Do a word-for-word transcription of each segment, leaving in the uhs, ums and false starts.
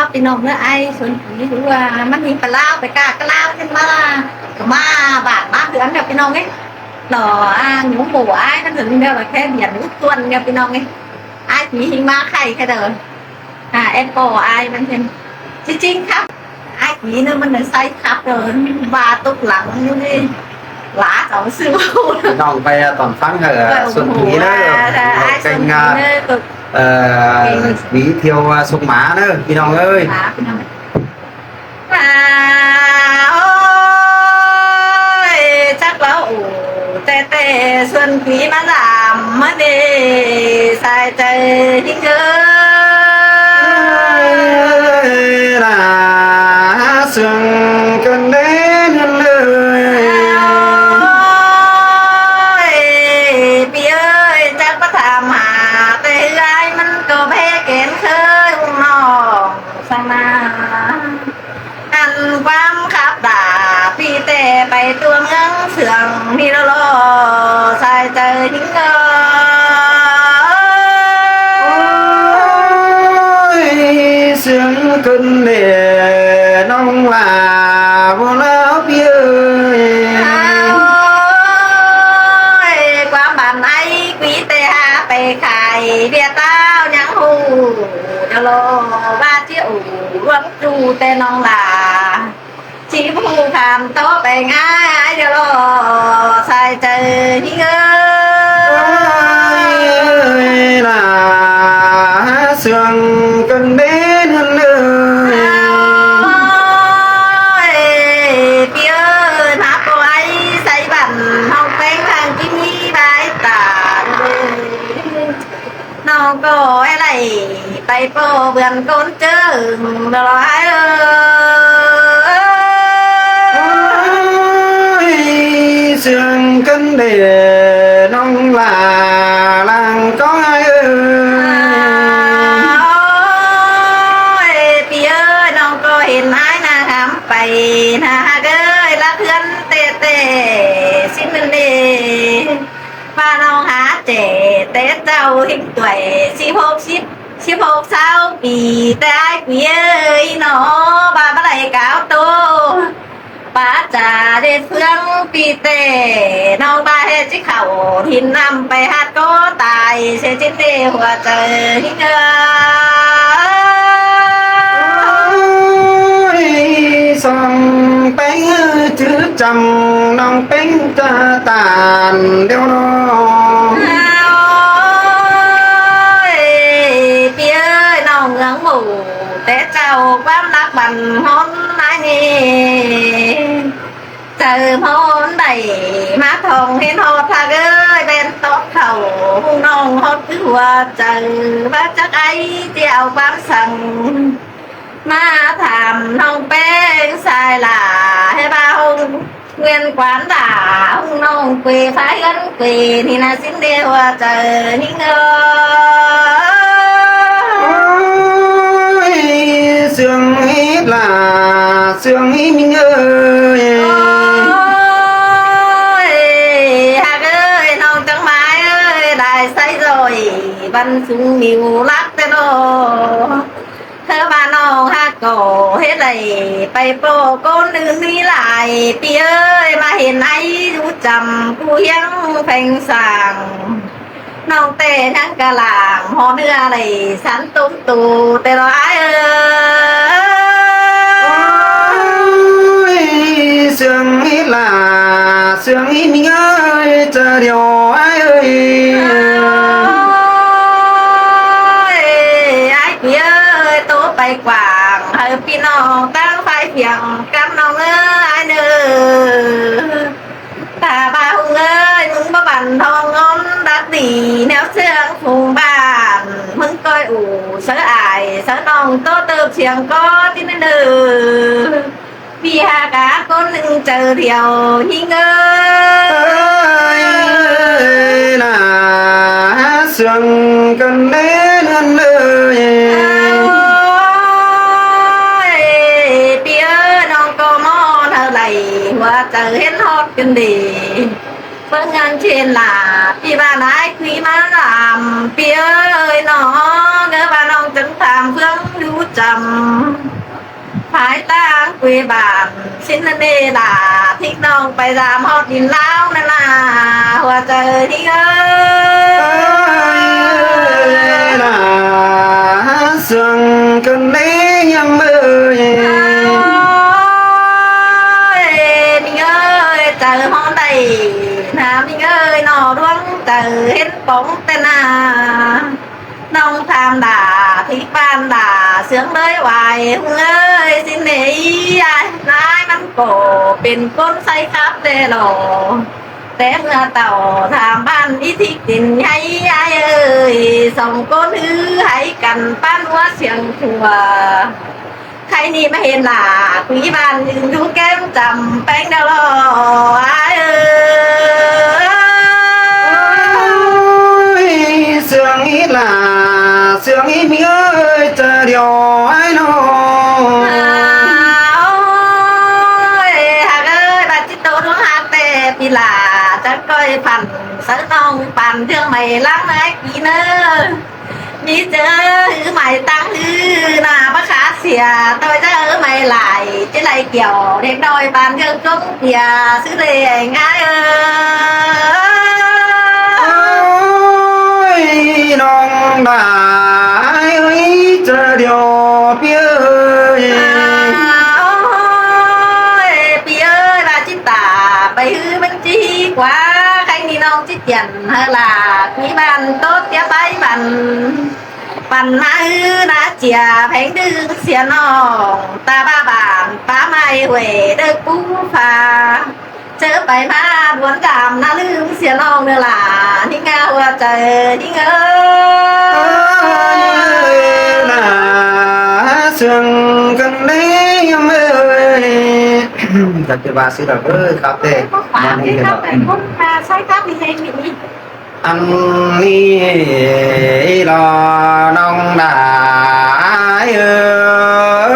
ꞌPi ꞌnọng ꞌnớ, ai Xuân Thủy ꞌhứ ꞌva ꞌmắn ꞌhịt ꞌpa ꞌláo, ꞌpay ꞌcạ ꞌcọ ꞌláo ꞌnhắng ꞌmá, ꞌmá bản ꞌmá ꞌhướn ꞌnớ ꞌpi ꞌnọng ꞌnớ. Lo ꞌa ꞌnhắng báu ai ꞌmắn ꞌhướn ꞌnớ ꞌva khék điện ꞌhướn ꞌnớ ꞌpi ꞌnọng ꞌnớ. Ai ꞌpi ꞌhịt ꞌmá khay kha đaư. À, em ꞌcọ ai ꞌmắn ꞌhướn. Chính chính khắp. Ai ꞌpi ꞌnớ ꞌmắn ꞌnớ sai khắp đaư. ꞌVa tốc lăng ꞌnớ ꞌnị. Lá cháu sư. ꞌPi ꞌnọng ꞌpay, à, tỏn ꞌphắng hả, à, Xuân Thủy ꞌnớ. Ai Xuân Thủy ꞌnớ. Ờ, ví thiêu, à, sông Má ꞌnớ, ꞌpi ꞌnọng ơi. À, ꞌpi ꞌnọng. À, ôi, chắc là ủ tê tê Xuân Thủy ꞌmá làm ꞌmắn đi, sai chaư ꞌhịt ꞌnớ. Ơi, là sương cơn đến hơn lời. Ôi, ꞌpi ơi, chắc bắt tham hà, tê gái ꞌmắn ꞌcọ bé kén khơi ung nọ. Sa ꞌna. Ăn ꞌquám khắp đả, ꞌpi ꞌtẹ ꞌpay ꞌtua ꞌmướng sương ꞌnị lo lo, sai chaư ꞌhịt ꞌnớ. Ôi, sương cơn để ꞌnọng là vô ꞌláo ꞌpi ơi. Ôi, ꞌquám bản ai ꞌpi ꞌtẹ ha ꞌpay khai, ꞌviạk ꞌtáo ꞌnhắng ꞌhụ, lo lo, ꞌva ꞌchí ủ, ꞌluống ꞌchu ꞌtẹ ꞌnọng là. ꞌChí ꞌhụ khảm tó ꞌpay ꞌngai, ai ꞌdệt lo, sai chaư ꞌhịt ꞌnớ. Ơi, là sương cơn đến hơn lời. Ôi, ꞌpi ơi, ꞌnhá ꞌcọ ai sai bản ꞌnọng ꞌpéng khang ꞌchí ꞌmí bái tả. ꞌNọng ꞌcọ é đảy ꞌpay ꞌpo bươn ꞌcốn ꞌchớ lo ai ơi. Ôi, sương cơn để ꞌnọng là lăng có ai ơi. Ôi, ꞌpi ơi, ꞌnọng ꞌcọ hên ai ꞌnhắng hám ꞌpay ꞌnớ ꞌhặc ơi, lắc ꞌhướn tê tê, ꞌsịn ꞌnớ đi. ꞌVa ꞌnọng hák ꞌchẹ té ꞌchạu ꞌhịt ꞌtuổi síp hốc síp, síp hốc ꞌsáo pi, té ai ꞌpi ơi ꞌnọ, ꞌva báu đảy cáo tô. ꞌPa chả ꞌdệt ꞌphướng ꞌpi ꞌtẹ, ꞌnọng ꞌva ꞌhế ꞌchí khảu, hin ꞌnặm ꞌpay ꞌhặc ꞌcọ tai, ꞌsớ ꞌchí ꞌtẹ hua chaư ꞌhịt ꞌnớ. Ôi, song ꞌpéng ư chứ chăm ꞌnọng ꞌpéng ta tản điêu lo. Ôi, ꞌpi ơi, ꞌnọng ꞌngướng mủ, té ꞌchạu ꞌquám lắc bản ꞌhôn ai ꞌnị. Chaư ꞌhôn đảy ꞌmá thong hên ꞌhọt ꞌhặc ơi, ꞌvén tóp khảu, ꞌhung ꞌnọng ꞌhọt cứ hua chaư, ꞌva chắc ai ꞌchí au ꞌquám săng. ꞌMá tham ꞌnọng ꞌpéng sai lả, ꞌhế ꞌva ꞌhung nguyên quán lả, ꞌhung ꞌnọng quê phái ꞌhướn quê, ꞌnị ꞌna ꞌsịn ꞌtẹ hua chaư ꞌhịt ꞌnớ. Ôi, sương ꞌhịt lả, sương ꞌhịt ꞌmính ơi. Ôi, ꞌhặc ơi, ꞌnọng chắng mai ơi, lai sai ꞌdệt, bản sung miu lắc ꞌtẹ lo. Thơ ꞌva ꞌnọng ꞌhặc ꞌcọ ꞌhế đảy ꞌpay ꞌpo ꞌcốn ứn ꞌmí lai, ꞌpi ơi, ꞌmá hên ai dú chăm ꞌcú ꞌhiếng pheng sang. ꞌNọng ꞌtẹ ꞌnhắng ca lảng, hom ꞌnưa đảy sắn tốm tô, ꞌtẹ lo ai ơi. Ôi, sương ꞌhịt lả, sương ꞌhịt ꞌmính ơi, chả điêu ai ơi. Ôi, ai ꞌpi ơi, tô ꞌpay quảng, hảư ꞌpi ꞌnọng ꞌtáng phai phiang, cắp ꞌnọng ơ, ai ꞌnớ. Ta ꞌva ꞌhung ơi, ꞌmứng báu bản thong ꞌngón đắc đi, ꞌnéo ꞌsướng phung bản, ꞌmứng ꞌcoi ủ, sáư ai, sáư ꞌnọng, tô tơm siêng ꞌcọ ꞌchí ꞌnớ. ꞌViạk ꞌcốn ꞌnưng chaư thiêu ꞌhịt ꞌnớ. Ơi, là sương cơn đến hơn lời. Ôi, ꞌpi ơi, ꞌnọng ꞌcọ ꞌmá ꞌhọt hảư đảy, hua chaư hên ꞌhọt cơn đi. ꞌPứng ꞌngán ꞌchuyên lả, ꞌpi ꞌva ꞌnái ꞌquí ꞌmá làm, ꞌpi ơi ꞌnọ, ꞌngớ ꞌva ꞌnọng chắng tham ꞌphướng dú chăm. ꞌTan quê bản ꞌsịn ꞌnặn ꞌnị lả, thính ꞌnọng pay dám ꞌhọt đin ꞌláo ꞌnặn nả, ꞌhua chaư ꞌnị ới. Ơi, lả sương ꞌcợn ꞌnị ꞌnhắng ới. Ơi, ꞌnị ới, chaư ꞌhọt đảy, ꞌnặn ꞌnị ới, ꞌnọ ꞌluống chaư hên póng ꞌtẹ nả. ꞌNọng tham lả, thính bản lả, sương ꞌlới oai ꞌhung ới, ꞌsịn ꞌnị ải, ꞌnái ꞌmắn ꞌcọ pên ꞌcốn ꞌsáy khắp ꞌtẹ lo. Té ꞌmưa tảu tham bản ꞌnị thính tin ꞌnhá ải ới, song ꞌcốn ꞌhứ hảư căn ꞌpắn ꞌhua siêng khua. Khay ꞌnị ꞌmá hên lả, quí bản ứn dú kém chăm ꞌpéng đaư lo ải ới. Ôi, sương ꞌnị lả, sương ꞌnị ꞌmí ới, chaư điêu ải ꞌnọ. Ôi, ꞌhặc ới, bản ꞌchí tô ꞌluống ꞌhặc ꞌtẹ ꞌpi lả, chắng ꞌcoi phăn sáư ꞌnọng bản ꞌdương ꞌmạy ꞌláng ải ꞌpi ꞌnớ. ꞌMí chaư ꞌhứ ꞌmạy ꞌtáng ꞌhứ nả báu khá sia, ꞌtoi chaư ꞌhứ ꞌmạy lai, ꞌchí lai kiẻo, đék ꞌnọi bản ꞌdương ꞌcốn sia, ꞌsứ lê ải ải ới. Ôi, ꞌnọng đả ải ới, chaư điêu ꞌpi ới. Ôi, ꞌpi ới, bản ꞌchí tả, pay ꞌhứ ꞌmắn ꞌchí ꞌquá, khay ꞌnị ꞌnọng ꞌchí chén hảư lả, quí bản ꞌtố tiế pay bản. Bản ꞌmá ꞌhứ ꞌná chia, phéng ꞌdương sia ꞌnọng, ta ꞌva bản, pá ꞌmạy huê, đớc pú pha. Chaư pay ꞌmá ꞌluốn dăm ꞌná ꞌlưm sia ꞌnọng ꞌnớ lả, ꞌnị ꞌnga ꞌhua chaư, ꞌnị ꞌnga. Ơi, lả sương ꞌcợn ꞌnị ꞌnhắng ới. Chắng ꞌchí ꞌva ꞌsứ đaư ới, khắp ꞌtẹ. Ꞌmắn ꞌnị ꞌnớ. Ꞌnặn ꞌnị lo ꞌnọng đả ải ới.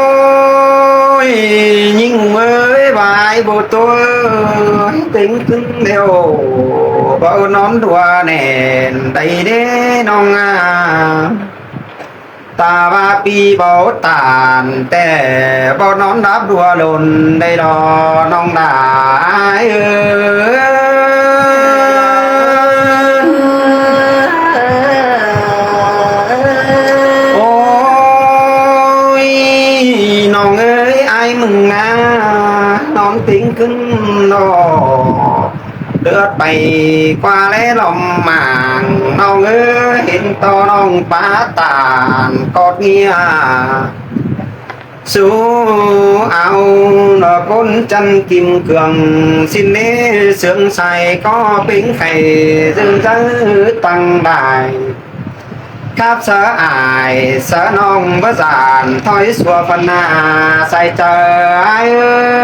Ôi, ꞌnhính ơi, ꞌva ải báu ꞌtố, têng ꞌcứn ꞌlẹo, báu ꞌnón đua nẻn đảy ꞌnị ꞌnọng à. Ta ꞌva ꞌpi báu tản ꞌtẹ, báu ꞌnón đáp đua ꞌlốn đảy lo ꞌnọng đả ải ới. Ôi, ꞌnọng ới, ải ꞌmứng ꞌná, ꞌnọng têng ꞌcứn lo. Lướt pay ꞌquá ꞌlé ꞌlóm mảng, ꞌnọng ới, hên ꞌto ꞌnọng pá tản ꞌcọt ꞌnhia. Sú au ꞌnọ ꞌcốn chăn kim cương, ꞌsịn ꞌnị sương sai ꞌcọ pính khay, dưn dáng tăng đài. Khắp sáư ải, sáư ꞌnọng báu dản, ꞌtoi sua phăn nả, sai chaư ải ới.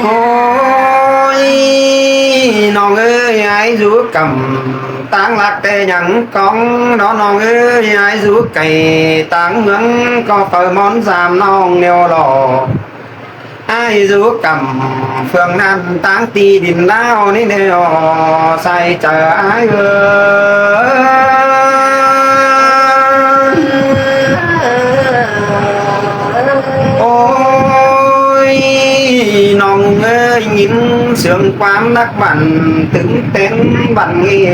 Ôi, ꞌnọng ới, ải dú căm, ꞌtáng lắc ꞌtẹ ꞌnhắng cóng, ꞌnọng ới, ải dú cay, ꞌtáng ꞌmướng ꞌcọ phaư ꞌmón dăm ꞌnọng ꞌnéo lo. Ải dú căm, phường ꞌnặn ꞌtáng ti đin ꞌláo ꞌnị ꞌnớ, sai chaư ải ới. Ôi, ꞌnọng ới, ꞌnhính sương ꞌquám lắc bản, tứm tén bản ꞌnị,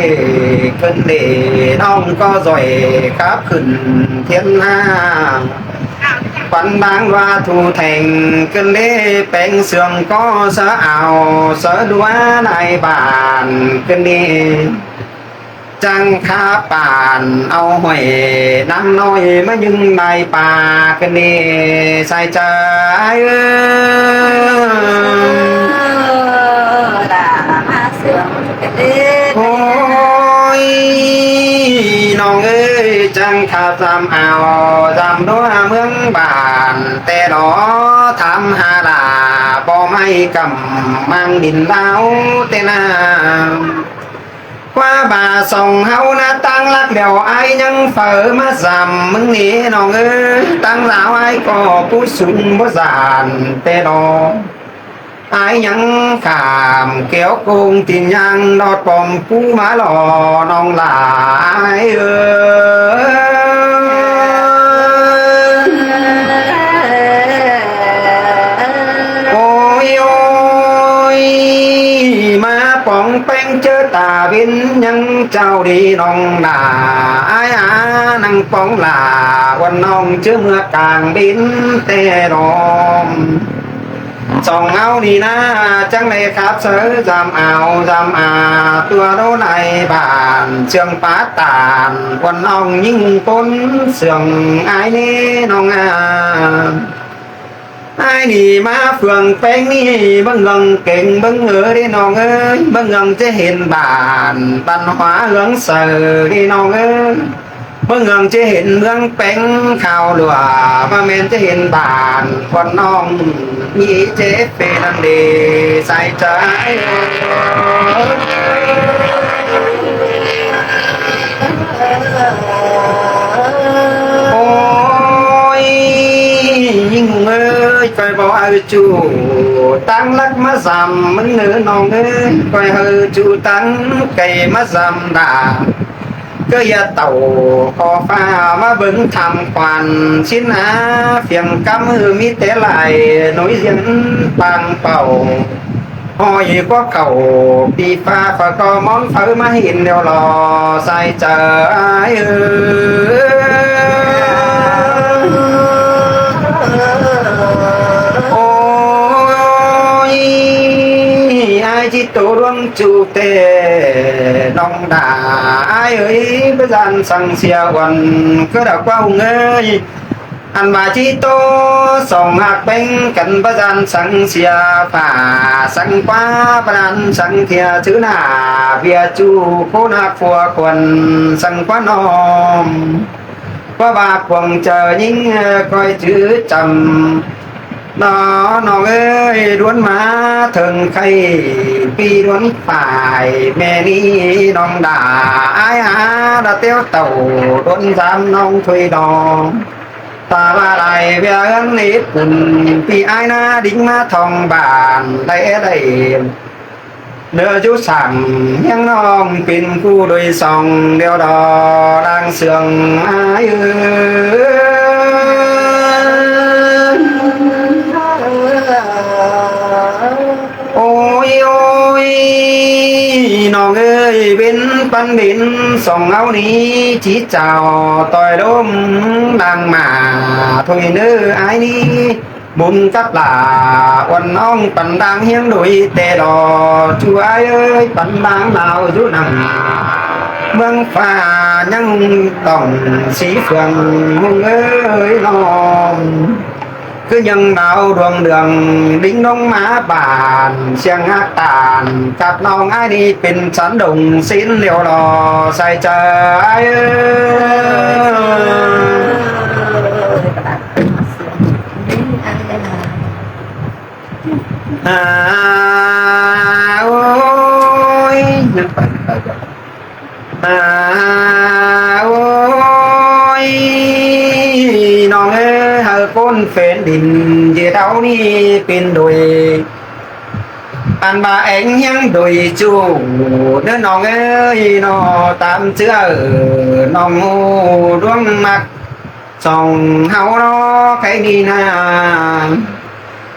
ꞌcợn ꞌnị ꞌnọng ꞌcọ doi khắp khửn thiên hạ. Păn đang ꞌva thủ thành ꞌcợn ꞌnị, péng sương ꞌcọ sáư au, sáư đua lai bản ꞌcợn ꞌnị. Chắng khắp bản au huê ꞌnặn ꞌnọi ꞌmá ꞌnhưng lai pá ꞌcợn ꞌnị, sai chaư ải ới. Ôi, ꞌnọng ới, chắng khắp dăm au, dăm đua ꞌmướng bản ꞌtẹ lo, tham ha lả, báu ꞌmạy căm, ꞌmáng đin ꞌláo ꞌtẹ nả. ꞌQuá ba song ꞌháu ꞌná ꞌtáng lắc ꞌlẹo, ải ꞌnhắng phaư ꞌmá dăm ꞌmướng ꞌnị ꞌnọng ới, ꞌtáng dao ải ꞌcọ pú sung báu dản ꞌtẹ lo. Ải ꞌnhắng khảm kéo công tin ꞌnhắng ꞌnọt pom pú ꞌmá lo ꞌnọng ꞌlạ ải ơi. Ôi ôi, ꞌmá pong ꞌpéng ꞌchớ ta ꞌviến ꞌnhắng chao đi ꞌnọng ꞌlạ ải a, ꞌnăng pong ꞌlạ uôn ꞌnọng ꞌchớ ꞌmưa cang ꞌviến ꞌtẹ đom. Song áo đi ꞌná chắng đảy khắp sáư dăm ao dăm a, tua đô lai bản ꞌsướng pá ꞌtan uôn ꞌnọng ꞌnhính ꞌcốn ꞌsướng ải ꞌnị ꞌnọng a. Ải ꞌnị ꞌmá phường ꞌpéng ꞌnị báu ꞌnhắng kéng báu ꞌngớ đi ꞌnọng ơi, báu ꞌnhắng ꞌchớ hên bản văn hóa ꞌhướng saư đi ꞌnọng ơi. Báu ꞌnhắng ꞌchớ hên ꞌmướng ꞌpéng khảu ꞌlua, ꞌmá ꞌmen ꞌchớ hên bản uôn ꞌnọng ꞌnị ꞌchớ phê ꞌnặn đi sai ꞌchớ. Ôi, ꞌnhính ơi, ꞌcoi báu au ꞌchu ꞌtáng lắc ꞌmá dăm ꞌmứng ꞌnớ ꞌnọng ơi, ꞌcoi au ꞌchu ꞌtáng cay ꞌmá dăm đa. ꞌCọ ꞌdệt tảu khỏ ꞌphạ ꞌmá bớng tham quan ꞌsịn a, phiêng căm ꞌhứ ꞌmí té lai nối diễn pang pảu. Hỏi ꞌquá khảu pi ꞌphạ ꞌphạ ꞌcọ ꞌmón phaư ꞌmá hên ꞌlẹo lo sai ꞌchớ ải ơi. Ôi, ải ꞌchí tô ꞌluống ꞌchu ꞌtẹ ꞌnọng đa ải ơi, báu ꞌdan săng sia uôn ꞌcọ đa ꞌquá ꞌhung ơi. Ăn ꞌva ꞌchí tô song ꞌhặc ꞌpéng căn báu ꞌdan săng sia ꞌphạ săng ꞌquá, báu ꞌdan săng sia chứ ꞌna ꞌviạk ꞌchu ꞌcốn ꞌhặc phua khuôn săng ꞌquá ꞌnọng. ꞌQuá ꞌva cuông chaư ꞌnhính ꞌcoi chứ chăm. ꞌNọ ꞌnọng ơi, ꞌluôn ꞌmá thơng khay ꞌpi ꞌluôn phải ꞌme ꞌnị ꞌnọng đa ải a, đa ꞌteo tảu ꞌluôn dăm ꞌnọng thôi đo. Ta ꞌva lai ꞌviạk ꞌhướn ꞌnị pun ꞌpi ải ꞌná đính ꞌmá thong bản đảy đảy. ꞌNớ dú sảng ꞌhiếng ꞌnọng pên ꞌcu đuổi song ꞌlẹo đo đang sương ải ơi. Ôi ôi, ꞌnọng ơi, ꞌviến păn ꞌviến song áo ꞌnị ꞌchí chao ꞌtoi ꞌlốm đang mả thôi ꞌnớ ải ꞌnị. Bun cắp lả uôn ꞌnọng păn đang ꞌhiếng đuổi ꞌtẹ lo ꞌchu ải ơi, păn đang ꞌláo dú nẳng ꞌmướng ꞌphạ ꞌnhắng tỏng sí phường ꞌhung ơi ꞌnọng. ꞌCứ ꞌnhắng đao đuông đường đính ꞌnọng ꞌmá bản siêng ꞌhặc ꞌtan cắp ꞌnọng ải ꞌnị pên sán đồng xin ꞌlẹo lo sai ꞌchớ ải ơi. À, ôi. À, ôi, ꞌnọng ơi, hảư ꞌcốn phén đin ꞌdệt au ꞌnị pên đuổi. Ăn ꞌva ꞌéng ꞌhiếng đuổi ꞌchu ꞌnớ ꞌnọng ơi, ꞌnọ tam ꞌchưa ꞌnọng ꞌhụ ꞌluống ꞌmặc song ꞌháu ꞌnọ khay ꞌnị ꞌna.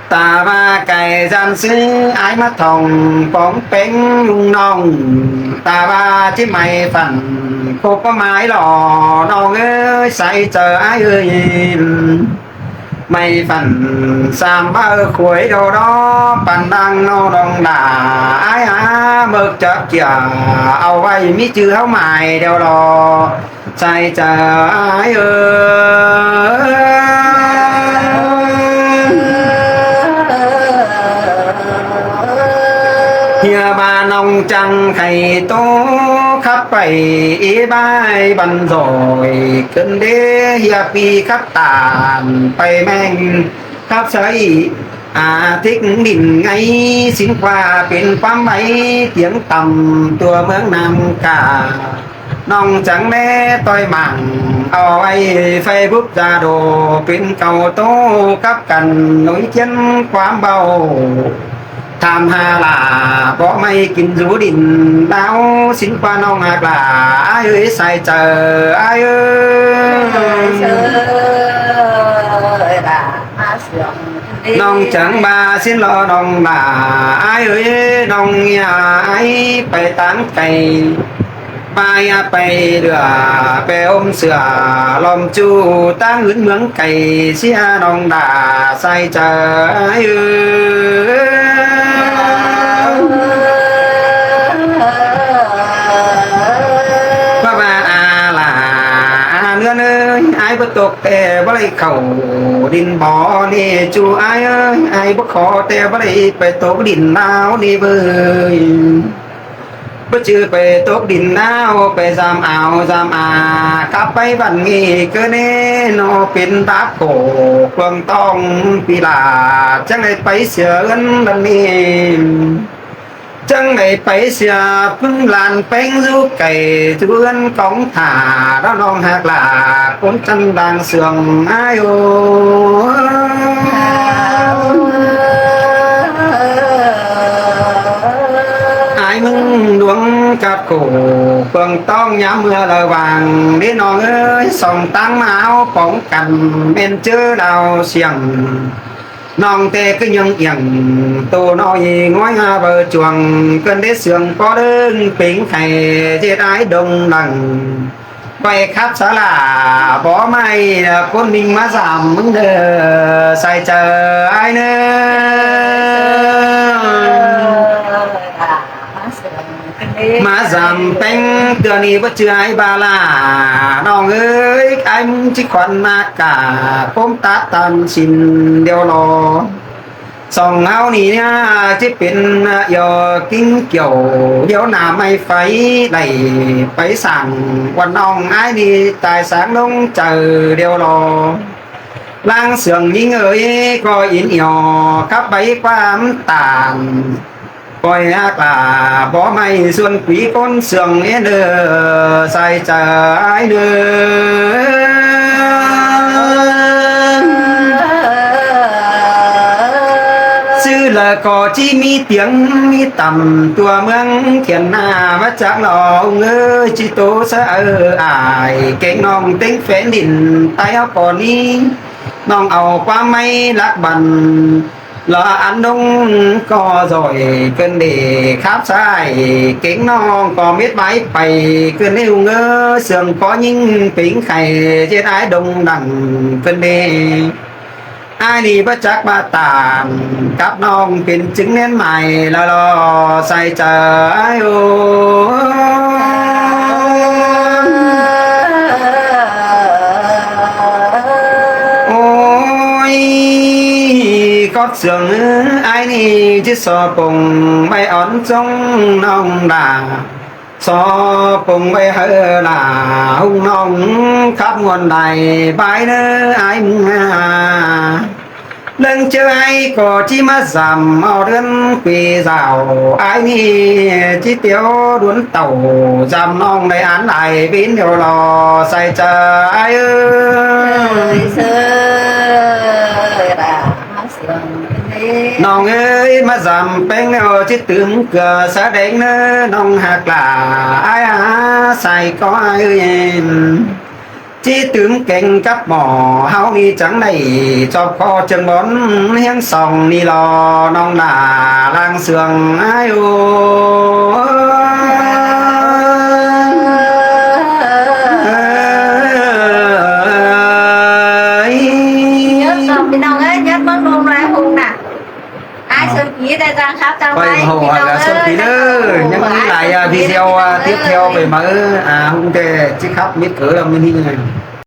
Ta ꞌva cai ꞌdan ꞌsứ ải ꞌmá thong pong peng ꞌlung ꞌnọng. Ta ꞌva ꞌchí may phăn khốp ꞌmá mai lo ꞌnọng ơi, sai ꞌchớ ải ơi. May phăn sam ꞌva khuối đô đô păn đang ꞌnọng đa ải a, ꞌmớc chắp ꞌchưa au ꞌvạy ꞌmí ꞌchư ꞌháu mai ꞌlẹo lo sai ꞌchớ ải ơi. ꞌHia ꞌva ꞌnọng chắng khay tô khắp pay ꞌí ꞌvạy băn doi cơn đế ꞌhia ꞌpi khắp ꞌtan pay ꞌmeng khắp sáư ꞌnị. À, thích đin ngay xin qua pên ꞌquám ꞌvạy tiếng tăm tua ꞌmướng Nam Cả. ꞌNọng chắng ꞌmé ꞌtoi mảng au ꞌvạy Facebook Zalo pên cau tô cắp căn nối chiến ꞌquám báu. tham ha lả bók ꞌmạy kin dú đin đao, sính ꞌquá ꞌnọng ꞌhặc lả ai ơi, sai chaư ai ơi. ꞌNọng chắng ꞌva sính lo ꞌnọng lả ai ơi, ꞌnọng ꞌnhá ai pay ꞌtáng cay. ꞌVa ꞌnhá pay lưa pay ôm sửa lom ꞌchu ꞌtáng ứn ꞌmướng cay sia, ꞌnọng lả sai chaư ai ơi. ꞌVa ꞌva a lả a ꞌnưn ơi, ai báu tốc ꞌtẹ báu đảy khảu đin bó ꞌnị ꞌchu ai ơi, ai báu khó ꞌtẹ báu đảy pay tốc đin đao ꞌnị ꞌvới. Báu ꞌchư pay tốc đin đao, pay dăm ao dăm a, khắp pay băn ꞌnị ꞌcọ ꞌnị ꞌnọ pên báp khổ cuông ꞌtong pi lả, chắng đảy pay sia ứn băn ꞌnị. Chắng đảy pay sia ꞌpứng lan ꞌpéng dú cay dú ứn cóng thả, ꞌlẹo ꞌnọng ꞌhặc lả ꞌcốn chăn đang sương ai ơi. Ai ꞌmứng đuống cắp khổ cuông ꞌtong ꞌnhá ꞌmưa lơ vang đé ꞌnọng ơi, song ꞌtáng ꞌmá áo póng căn ꞌmen ꞌchớ đao siêng. ꞌNọng ꞌtẹ ꞌcứ ꞌnhắng iẻng tô ꞌnọi ꞌngai ha báu chuông, ꞌcốn đé sương ꞌcó ꞌlớng pính khay ꞌdệt ai đông lăng. Pay khắp sa lả bók ꞌmạy ꞌcốn ꞌninh ꞌmá dăm ꞌmứng đơ, sai chaư ai ꞌnớ. ꞌMá dăm ꞌpéng ꞌtưa ꞌnị báu ꞌchư ai ba lả, ꞌnọng ơi, ai ꞌmứng ꞌchí khuôn ꞌmá cả ꞌcốm tát ꞌtan sính điêu lo. Song ꞌháu ꞌnị ꞌnhá ꞌchí pên ꞌnhá ꞌyo ꞌkính kiẻo hiếu nả ꞌmạy pháy đảy pay sảng ꞌquan ꞌnọng ai ꞌnị tai sáng ꞌlống chaư điêu lo. ꞌLáng sương ꞌnhính ơi, ꞌcọ ín ꞌnhó khắp pay ꞌquám tản. Khỏi ꞌhặc lả bók ꞌmạy ꞌsuôn quí ꞌcốn sương ên ơ, sai chaư ai ꞌnớ. ꞌSứ lơ ꞌcọ ꞌchí ꞌmí tiếng ꞌmí tăm tua ꞌmướng thiện nả ꞌmá chắng lo ꞌhung ơi, ꞌchí tô sáư ai kéng ꞌnọng ꞌtếng phén đin tai áo ꞌcọ ꞌnị. ꞌNọng au ꞌquám ꞌmạy lắc băn lỏ ăn ꞌnung ꞌcọ doi ꞌcứn đê khắp sai kéng ꞌnọng ꞌcọ mết bái pay ꞌcứn đê ꞌhung ơ, sương ꞌcó ꞌnhính pính khay ꞌdệt ai đông lăng ꞌcứn đê. Ai ꞌnị báu chắc ꞌva tản cắp ꞌnọng pên chứng ꞌnén mai lỏ lỏ sai chaư ai ơ. Ôi, khót sương ai ꞌnị ꞌchí so pông ꞌvạy ón ꞌsống ꞌnọng đa. So pông ꞌvạy hảư lả ꞌhung ꞌnọng khắp ꞌnguôn đảy bái ꞌnớ ai ꞌmứng a. ꞌLớng ꞌchớ ai ꞌcọ ꞌchí ꞌmá dăm au ꞌlưn quy dảo ai ꞌnị ꞌchí tiếu đuôn tảu dăm ꞌnọng đảy án đảy bến điêu lo sai chaư ai ơi. ꞌNọng ơi, ꞌmá dăm ꞌpéng ꞌnẹo ꞌchí tứm ꞌcưa sa đéng ꞌnớ ꞌnọng ꞌhặc lả ai a, sai ꞌcọ ai ơi. ꞌChí tứm kéng cắp mỏ ꞌháu ꞌnị chắng đảy chóp ꞌkhọ ꞌchương bón hiếng song ꞌnị lo ꞌnọng đa ꞌláng sương ai ơ. Nhớ dòng ꞌpi ꞌnọng ơi, nhớ ꞌmướng ꞌlum lai ꞌhung nả. Ai Sơn Ký đây đang khắp trong ꞌvạy pi ꞌnọng ơi, Sơn Ký ơi. Nhớ ꞌmí lai video tiếp theo ꞌvạy ꞌmự, à, ꞌhung ꞌtẹ ꞌchí khắp mết cớ lăm ꞌmí ꞌnị.